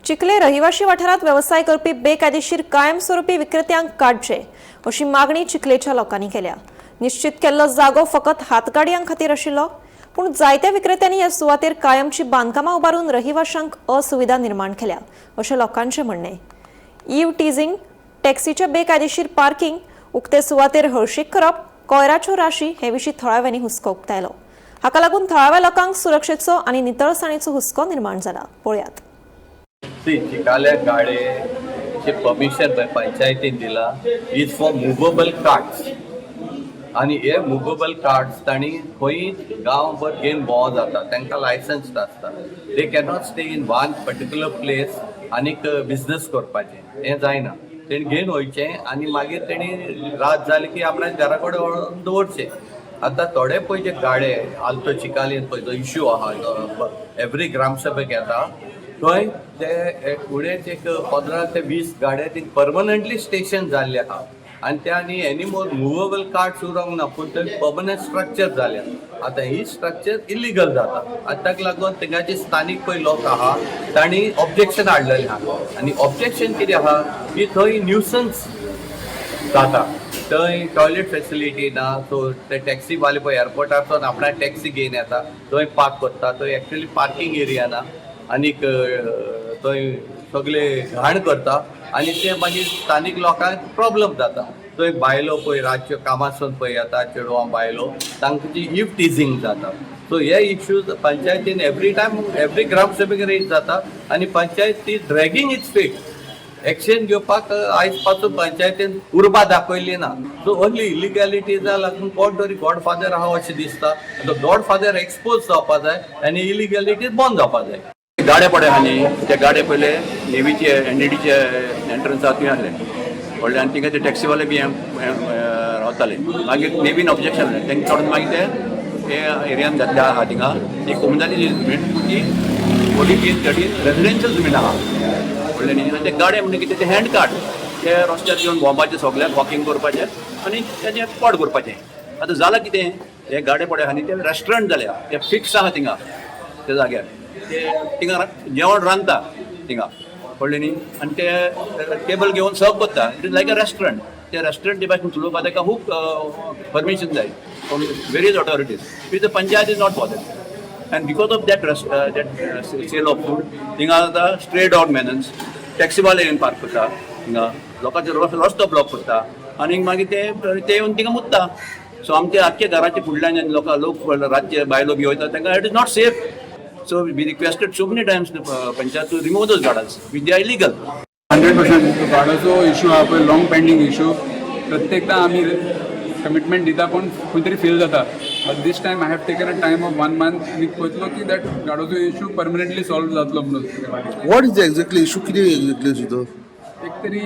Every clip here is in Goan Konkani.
चिखले रहिवाशी वाठारात वेवसाय करपी बेकायदेशीर कायमस्वरूपी विक्रेत्यांक काडचे अशी मागणी चिखलेच्या लोकांनी केल्या. निश्चित केल्लो जागो फकत हातगाडयां खातीर आशिल्लो, पूण जायत्या विक्रेत्यांनी ह्या सुवातेर कायमची बांदकामां उबारून रहिवाशांक असुविधा निर्माण केल्या अशें लोकांचें म्हणणें. इव्ह टिझिंग, टॅक्सीचे बेकायदेशीर पार्किंग, उक्ते सुवातेर हळशीक करप, कोयराच्यो राशी हे विशीं थळाव्यांनी हुस्को उक्तायलो. हाका लागून थळाव्या लोकांक सुरक्षेचो आनी नितळसाणेचो हुस्को निर्माण जाला. पळयात. सी, चिकाले गाडे परमिशन पंचायतीन दिला is for movable carts आनी हे मुवेबल कार्ट्स तांणी खंय गांवभर घेवन भोंवो जाता. तांकां लायसन्स आसता. They cannot stay in one particular place आनीक बिजनस करपाचें हें जायना. तेणी घेवन वयचें आनी मागीर तेणी रात जाली की आपणाच्या घरा कडेन व्हरून दवरचें. आतां थोडे पळय जे गाडे आल्तो चिकालीन पळय जो इश्यू आहा, एवरी ग्रामसभेक येता, थंय ते एक उणेच एक 15 ते 20 गाडे ती परमनंटली स्टेशन जाल्ले आहा आनी ते आनी एनी मोर मुवेबल कार्ट्स उरोंक ना, पूण थंय परमनंट स्ट्रक्चर जाल्या. आतां ही स्ट्रक्चर इलिगल जाता आनी ताका लागून थिंगाचे स्थानीक पळय लोक आहा, तांणी ऑब्जेक्शन हाडलेलें आहा. आनी ऑब्जेक्शन कितें आहा की थंय न्युसन्स जाता, थंय टॉयलेट फेसिलिटी ना. सो ते टॅक्सीवाले पळय एअरपोर्टारसून आपणा टॅक्सी घेवन येता, थंय पार्क करता. थंय एक्चुअली पार्किंग एरिया ना आनीक थंय सगळे घाण करता आनी ते मागीर स्थानीक लोकांक प्रॉब्लम जाता. थंय बायलो पळय रातच्यो कामासून पळय येता, चेडवां बायलो, तांकां जी इव टिझींग जाता. सो हे इश्यूज पंचायतीन एवरी टायम एवरी ग्रामसभेक रेज जाता आनी पंचायत ती ड्रॅगींग it's feet. Action घेवपाक आयज पासून पंचायतीन उर्बा दाखयली ना. सो ओन्ली इलिगॅलिटीजा लागून कोण तरी गॉडफादर आहा अशें दिसता. आतां गॉडफादर एक्सपोज जावपा जाय आनी इलिगॅलिटीज बंद जावपा जाय. गाडे पडे आहा न्ही, ते गाडे पयले नेवीचे एनडीडीचे एंट्रन्स आहा थंय आहले, कळ्ळें? आनी थिंगा ते टॅक्सीवाले बी हे रावताले. मागीर नेवीन ऑब्जेक्शन जालें, तांकां काडून मागीर ते हे एरियान घातले आहा. थिंगा ती कोमुनिदादी जमीन, ती 40 बी 13 रेजिडेन्शियल जमीन आहा, कळ्ळें न्ही? आनी ते गाडे म्हणजे कितें, ते हँड कार्ट, ते रस्त्यार घेवन भोंवपाचे, सगल्याक वॉकिंग करपाचें आनी तेजें पोट करपाचें. आतां जालां कितें, हे गाडे पडे आहा न्ही, ते रेस्टॉरंट जाल्या, ते फिक्स आहा थिंगा. त्या जाग्यार ते थिंगा जेवण रांदता थिंगा, कळ्ळें न्ही? आनी ते टेबल घेवन सर्व करता. It is like a restaurant. ते रेस्टॉरंट भाशेन चलोवपाक ताका खूब परमिशन जाय from various authorities with the panchayat is not bothered. And because of that sale of food, थिंगा आतां स्ट्रे डॉग मेनन्स, टॅक्सीवाले येवन पार्क करता थिंगा, लोकांचे रस्तो ब्लॉक करता आनी मागीर ते ते येवन थिंगा मुत्ता. सो आमच्या आख्ख्या घराच्या फुडल्यान लोक रातचे बायलो बी वयता, तांकां it is not safe. So we requested so many times panchayat to remove those gardens with they are illegal. 100%. गाडाचो issue आहा पळय, लॉंग पेंडींग इशू. प्रत्येकदा आमी कमिटमेंट दिता, पूण खंय तरी फेल जाता. But this time I have taken a time of one month आनी पळयतलो की that गाडोचो इशू परमनंटली सॉल्व जातलो म्हणून ते फाटी. What is the exactly issue? कितें एक्झॅक्टली इशू तो? एक तरी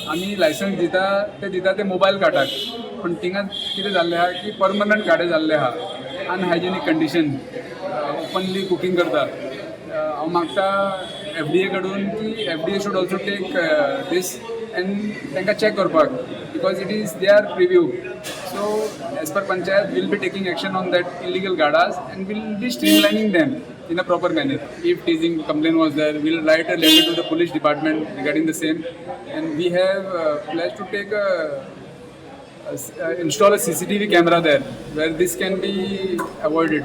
आमी लायसन्स दिता, ते दिता ते मोबायल कार्टाक, पूण थिंगा कितें जाल्लें आहा की परमनंट गाडे जाल्ले आहा, अनहायजेनीक कंडिशन, ओपनली कुकींग करता. हांव मागता एफडीए कडून की FDA should also take this and तांकां चॅक करपाक, because it is their purview. So as per panchayat, we'll be taking action on that illegal gadas and we'll be streamlining them in a proper manner. Eve teasing complaint was there, we'll write a letter to the police department regarding the same, and we have pledged to take a install a CCTV camera there where this can be avoided.